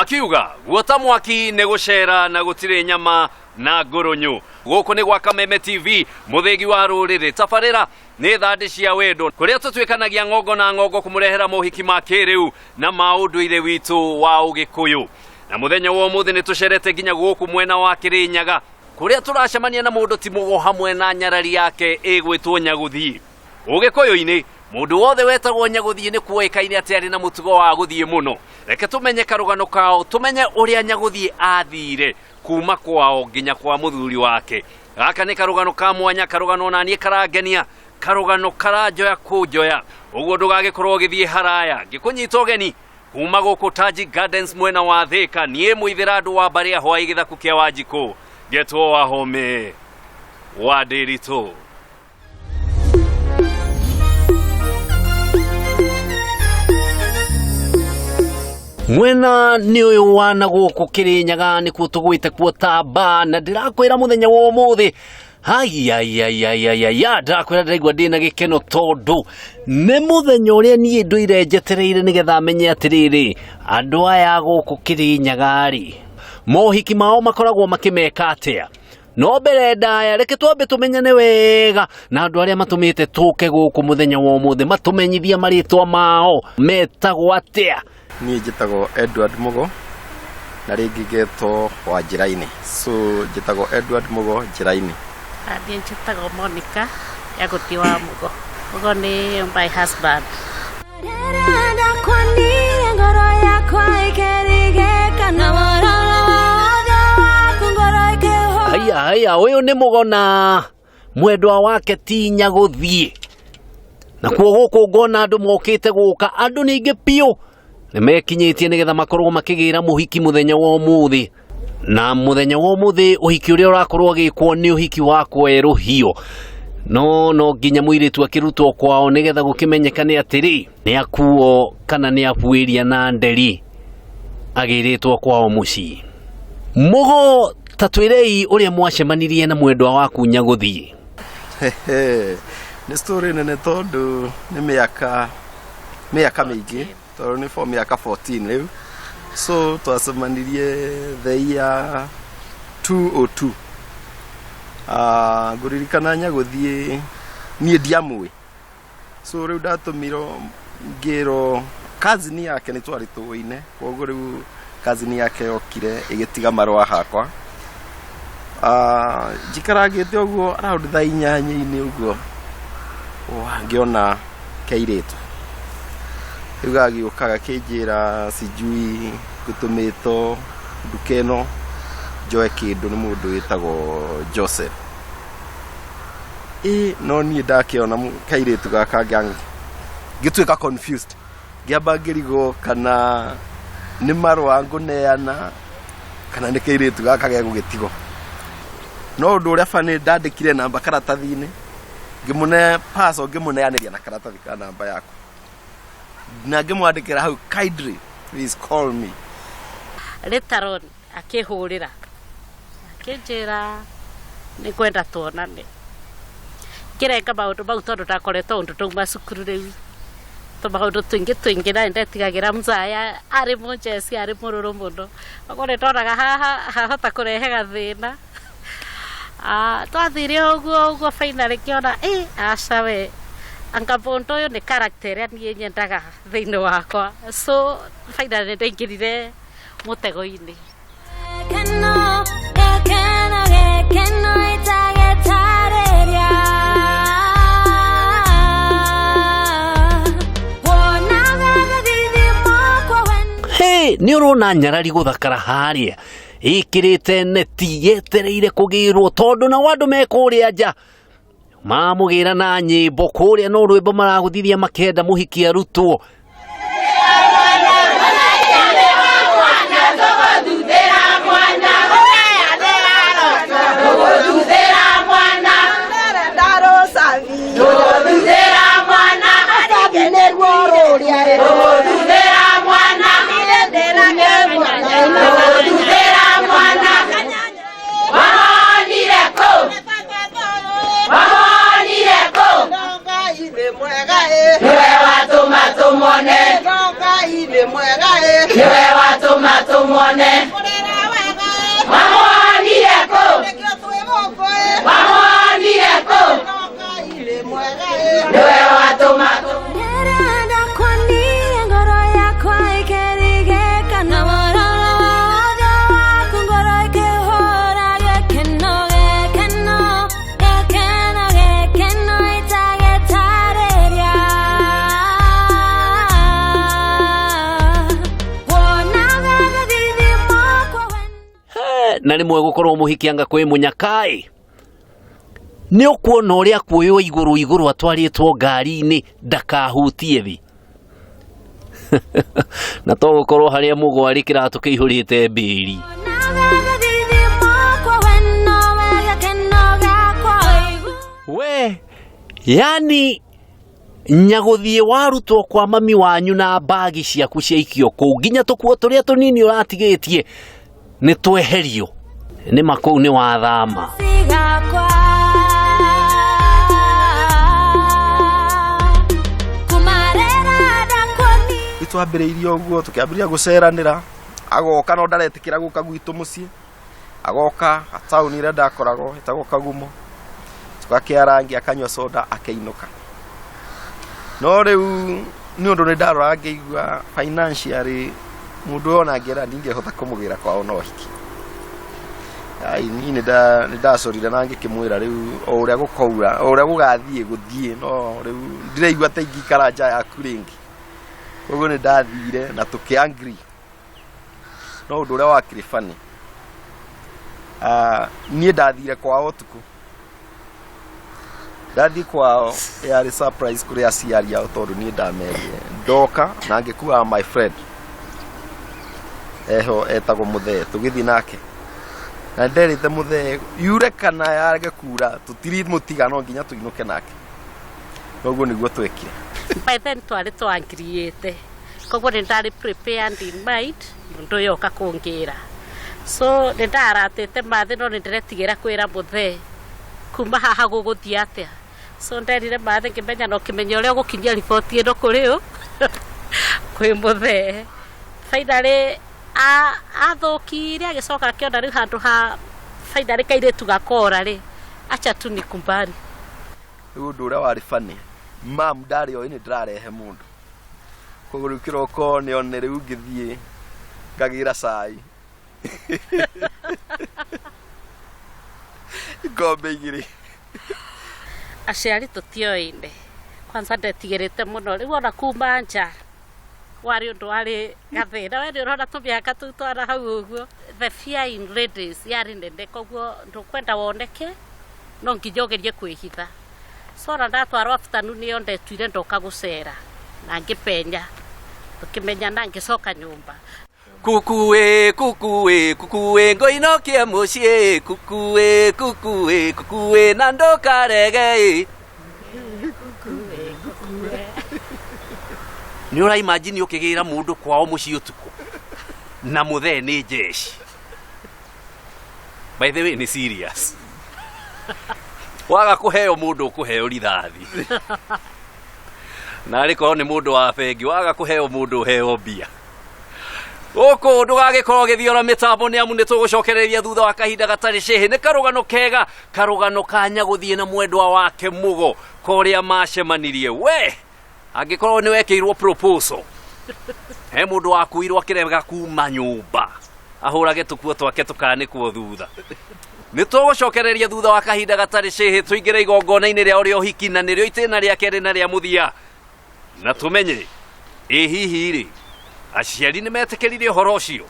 Makiuga guota mwaki nĩ gũcera na gũtirĩ nyama na ngũrũnyũ. Gũkũ nĩ gwa Kameme TV, mũthĩgi wa rũrĩrĩ. Tabarĩra nĩ thandĩ cia wendo kũrĩa tũtuĩkanagia ng'ongo na ng'ongo kũmũrehera mohiki ma kĩrĩu na ma ũndũire witũ wa ũgĩkũyũ. Na mũthenya wa ũmũthĩ nĩ tũcerete nginya gũkũ mwena wa Kĩrĩnyaga kũrĩa tũracemania na mũndũ ti mũgo hamwe na nyarari yake ĩgwĩtwo Nyagũthiĩ. Ũgĩkũyũ-inĩ mũndũ wothe wetagwo Nyagũthiĩ nĩ kuoĩkaine atĩ arĩ na mũtugo wa gũthiĩ mũno. Reke tũmenye karũgano kao, tũmenye ũrĩa Nyagũthiĩ athire kuma kwao nginya kwa mũthuri wake. Gaka nĩ karũgano ka mwanya, karũgano na niĩ karangenia, karũgano karanjoya kũnjoya. Ũguo ndũgagĩkorwo ũgĩthiĩ haraya. Ngĩkũnyita ũgeni kuma gũkũ Taji Gardens mwena wa Thĩka, niĩ mũithĩra andũ wa mbarĩ ya Hwaĩ gĩthaku kĩa Wanjikũ, ngetwo Wahome wa Ndĩritũ. Mwena nĩ ũyũ wa na gũkũ Kĩrĩnyaga nĩkuo tũgwĩte kuo tamba, na ndĩrakwĩra mũthenya wa ũmũthĩ haiyaiyaiyaiyaiya ndĩrakwĩra ndĩraigua ndĩna gĩkeno tondũ nĩ mũthenya ũrĩa niĩ ndũire njetereire nĩgetha menye atĩrĩrĩ andũ aya gũkũ Kĩrĩnyaga rĩ mohiki mao makoragwo makĩmeka atĩa. No mbere ndaya reke twambe tũmenyane wega na andũ arĩa matũmĩte tũke gũkũ mũthenya wa ũmũthĩ, matũmenyithia marĩtwa mao metagwo atĩa. Niĩ njĩtagwo Edward Mugo na rĩngĩ ngetwo wa Njĩra-inĩ, so njĩtagwo Edward Mugo Njĩra-inĩ. Niĩ njĩtagwo Monica Nyagũthiĩ wa Mugo. Mugo nĩ my husband. Haya haya, ũyũ nĩ Mugo na mwendwa wake ti Nyagũthiĩ. Nakuo gũkũ ngona andũ mokĩte gũka, andũ nĩ aingĩ biũ nĩ mekinyĩtie nĩgetha makorwo makĩgĩra mũhiki mũthenya wa ũmũthĩ. Na mũthenya wa ũmũthĩ ũhiki ũrĩa ũrakorwo ũgĩkwo nĩ ũhiki wa kwerũhio. No no nginya mũirĩtu akĩrutwo kwao nĩgetha gũkĩmenyekane atĩrĩ nĩ akuo kana nĩ abuĩria na nderi agĩrĩtwo kwao mũciĩ. Mugo, ta twĩrei ũrĩa mwacemanirie na mwendwa waku Nyagũthiĩ. Nĩ story nene tondũ nĩ mĩaka mĩingĩ, tondũ nĩ for mĩaka 14 rĩu. So twacemanirie the year 202. Ngũririkana Nyagũthiĩ niĩ ndiamũĩ, so rĩu ndatũmirwo ngĩrwo cousin yake nĩ twarĩ tũine, koguo rĩu cousin yake yokire ĩgĩtiga marũa hakwa. Njikarangĩte ũguo around thaa inyanya-inĩ ũguo ngĩona kairĩtu rĩu gagĩũka gakĩnjĩra sijui ngũtũmĩtwo nduka ĩno njoe kĩndũ nĩ mũndũ wĩtagwo Joseph. Ĩ no niĩ ndakĩona kairĩtu gaka ngĩtuĩka confused, ngĩamba ngĩrigwo kana nĩ marũa ngũneana kana nĩ kairĩtu gaka gegũgĩtigwo. No ũndũ ũrĩa bani ndandĩkire namba karatathi-inĩ, ngĩmũne paso ngĩmũneanĩria na karatathi ka namba yaku na ngĩmwandĩkĩra hau kindly please call me. Later on akĩhũrĩra akĩnjĩra nĩ ngwenda tuonane. Ngĩrenga maũndũ mau tondũ ndakoretwo ũndũ ndauma cukuru rĩu tũmaũndũ tũingĩ tũingĩ na nĩndetigagĩra mzaya arĩ mũnjeci arĩ mũrũrũ mũno, koguo nĩndonaga haha hahota kũrehe gathĩna. Twathire ũguo ũguo finally ngĩona ĩ aca we anga mũndũ ũyũ nĩ character ĩrĩa niĩ nyendaga thĩinĩ wakwa, so finally nĩndaingĩrire mũtego-inĩ. Hey, nĩ ũrona nyarari gũthakara harĩa ĩkĩrĩte neti yetereire kũgĩrwo tondũ nao andũ me kũrĩa nja mamũgĩra na nyĩmbo kũrĩa no rwĩmbo maragũthithia makĩenda mũhiki arutwo. tũmuone. Wamwonire kũ? Wamwonire kũ? Nĩwe watũma. Ndĩrenda kuonire ngoro yakwa ĩkĩrigĩka na wororo wa ũthiũ waku ngoro ĩkĩhũra gĩkeno gĩkeno gĩkeno gĩkeno itagĩtarĩria wonaga gĩthithimo kwa wendo. Na rĩmwe gũkorwo mũhiki anga kwĩ mũnyakaĩ nĩ ũkuona ũrĩa kuoywo igũrũ igũrũ atwarĩtwo ngari-inĩ ndakahutie thĩ na to gũkorwo harĩa mũgwarĩ kĩratũ kĩihũrĩte mbĩri. Wonaga gĩthithimo kwa wendo we gĩkeno gĩakwa igũrũ. We yani nyagũthiĩ warutwo kwa mami wanyu na mbagi ciaku ciaikio kũu nginya tũkuo tũrĩa tũnini ũratigĩtie nĩ tweherio nĩ ma kũu nĩ wathama. Sigakwa kumarera ndakuoni. Rĩu twambĩrĩirie ũguo tũkĩambĩrĩria gũceranĩra, agoka no ndaretĩkĩra gũka gwitũ mũciĩ, agoka taũni ĩrĩa ndakoragwo ĩtagwo Kagumo, tũgakĩarangia, akanyua soda, akĩinũka. No rĩu nĩ ũndũ nĩ ndaroraga ngĩigua financially mũndũ ũyũ ona angĩenda ndingĩhota kũmũgĩra kwao na ũhiki. Ai, niĩ nĩ ndacorire na ngĩkĩmwĩra rĩu o ũrĩa gũkaura, o ũrĩa gũgathiĩ gũthiĩ, no rĩu ndiraigua ta ingĩikara nja yaku rĩngĩ. Koguo nĩ ndathire na tũkĩ agree. No ũndũ ũrĩa wakĩrĩ funny, niĩ ndathire kwao ũtukũ. Ndathiĩ kwao yarĩ surprise kũrĩ aciari ao tondũ niĩ ndamerire ndoka na ngĩkuaga my friend eho etagwo Mũthee, tũgĩthiĩ nake na nderĩte Mũthee yure kana yage kura tũtirimũtiga, no nginya tũinũke nake. Noguo nĩguo twekire. By then twarĩ twangiriĩte, koguo nĩ ndarĩ prepared in mind mũndũ ũyũ oka kũngĩra, so nĩ ndaratĩte mathĩ, no nĩ ndĩretigĩra kwĩra mũthee kuma haha gũgũthiĩ atĩa. So nderire mathĩ ngĩmenya no kĩmenya ũrĩa ũgũkinyia riboti ĩno kũrĩ ũ kwĩ mũthee. Finally athũkire, agĩcoka akĩona rĩu handũ ha finally kairĩtu gakora rĩ, acha tu nikumbari. Rĩu ũndũ ũrĩa warĩ funny, mam ndarĩ oĩ nĩ ndĩrarehe mũndũ, koguo rĩu kĩroko nĩ one rĩu ngĩthiĩ ngagĩra cai ikombe 2. Aciari tũtioĩne kwanza, ndetigĩrĩte mũno. Rĩu ona kuma nja warĩ ũndũ warĩ gathĩna. We nĩ ũrona tũmĩaka tũu twana hau ũguo, the fear in ladies yarĩ nene, koguo ndũkwenda woneke, no nginya ũgerie kwĩhitha. So ona ndatwarwo afternoon ĩyo ndetuire ndoka gũcera na ngĩpenya, tũkĩmenyana, ngĩcoka nyũmba. Kukuwe kukuwe kukuwe ngoinokie mũciĩ, kukuwe kukuwe kukuwe na ndũkarege. Nĩ ũra imagine ũkĩgĩra mũndũ kwao mũciĩ ũtukũ na mũthee nĩ jeshi? By the way, nĩ serious, waga kũheo mũndũ ũkũheo rithathi, na arĩ korwo nĩ mũndũ wa bengi, waga kũheo mũndũ ũheo mbia. Gũkũ ndũgagĩkorwo ũgĩthiora mĩtambo nĩ amu nĩ tũgũcokereria thutha wa kahinda gatarĩ cĩhĩ. Nĩ karũgano kega, karũgano ka nyagũthiĩ na mwendwa wake mũgo korĩa macemanirie. We angĩkorwo nĩ wekĩirwo proposal, he mũndũ wakuirwo akĩrega kuma nyũmba ahũrage tũkuo twake tũkanĩkwo thutha. Nĩ tũgũcokereria thutha wa kahinda gatarĩ cĩhĩ, tũingĩre igongona-inĩ rĩa ũrĩa ũhiki na nĩrĩo itĩna rĩa kerĩ na rĩa mũthia, na tũmenye ĩ hihi rĩ aciari nĩ metĩkĩrire ũhoro ũcio.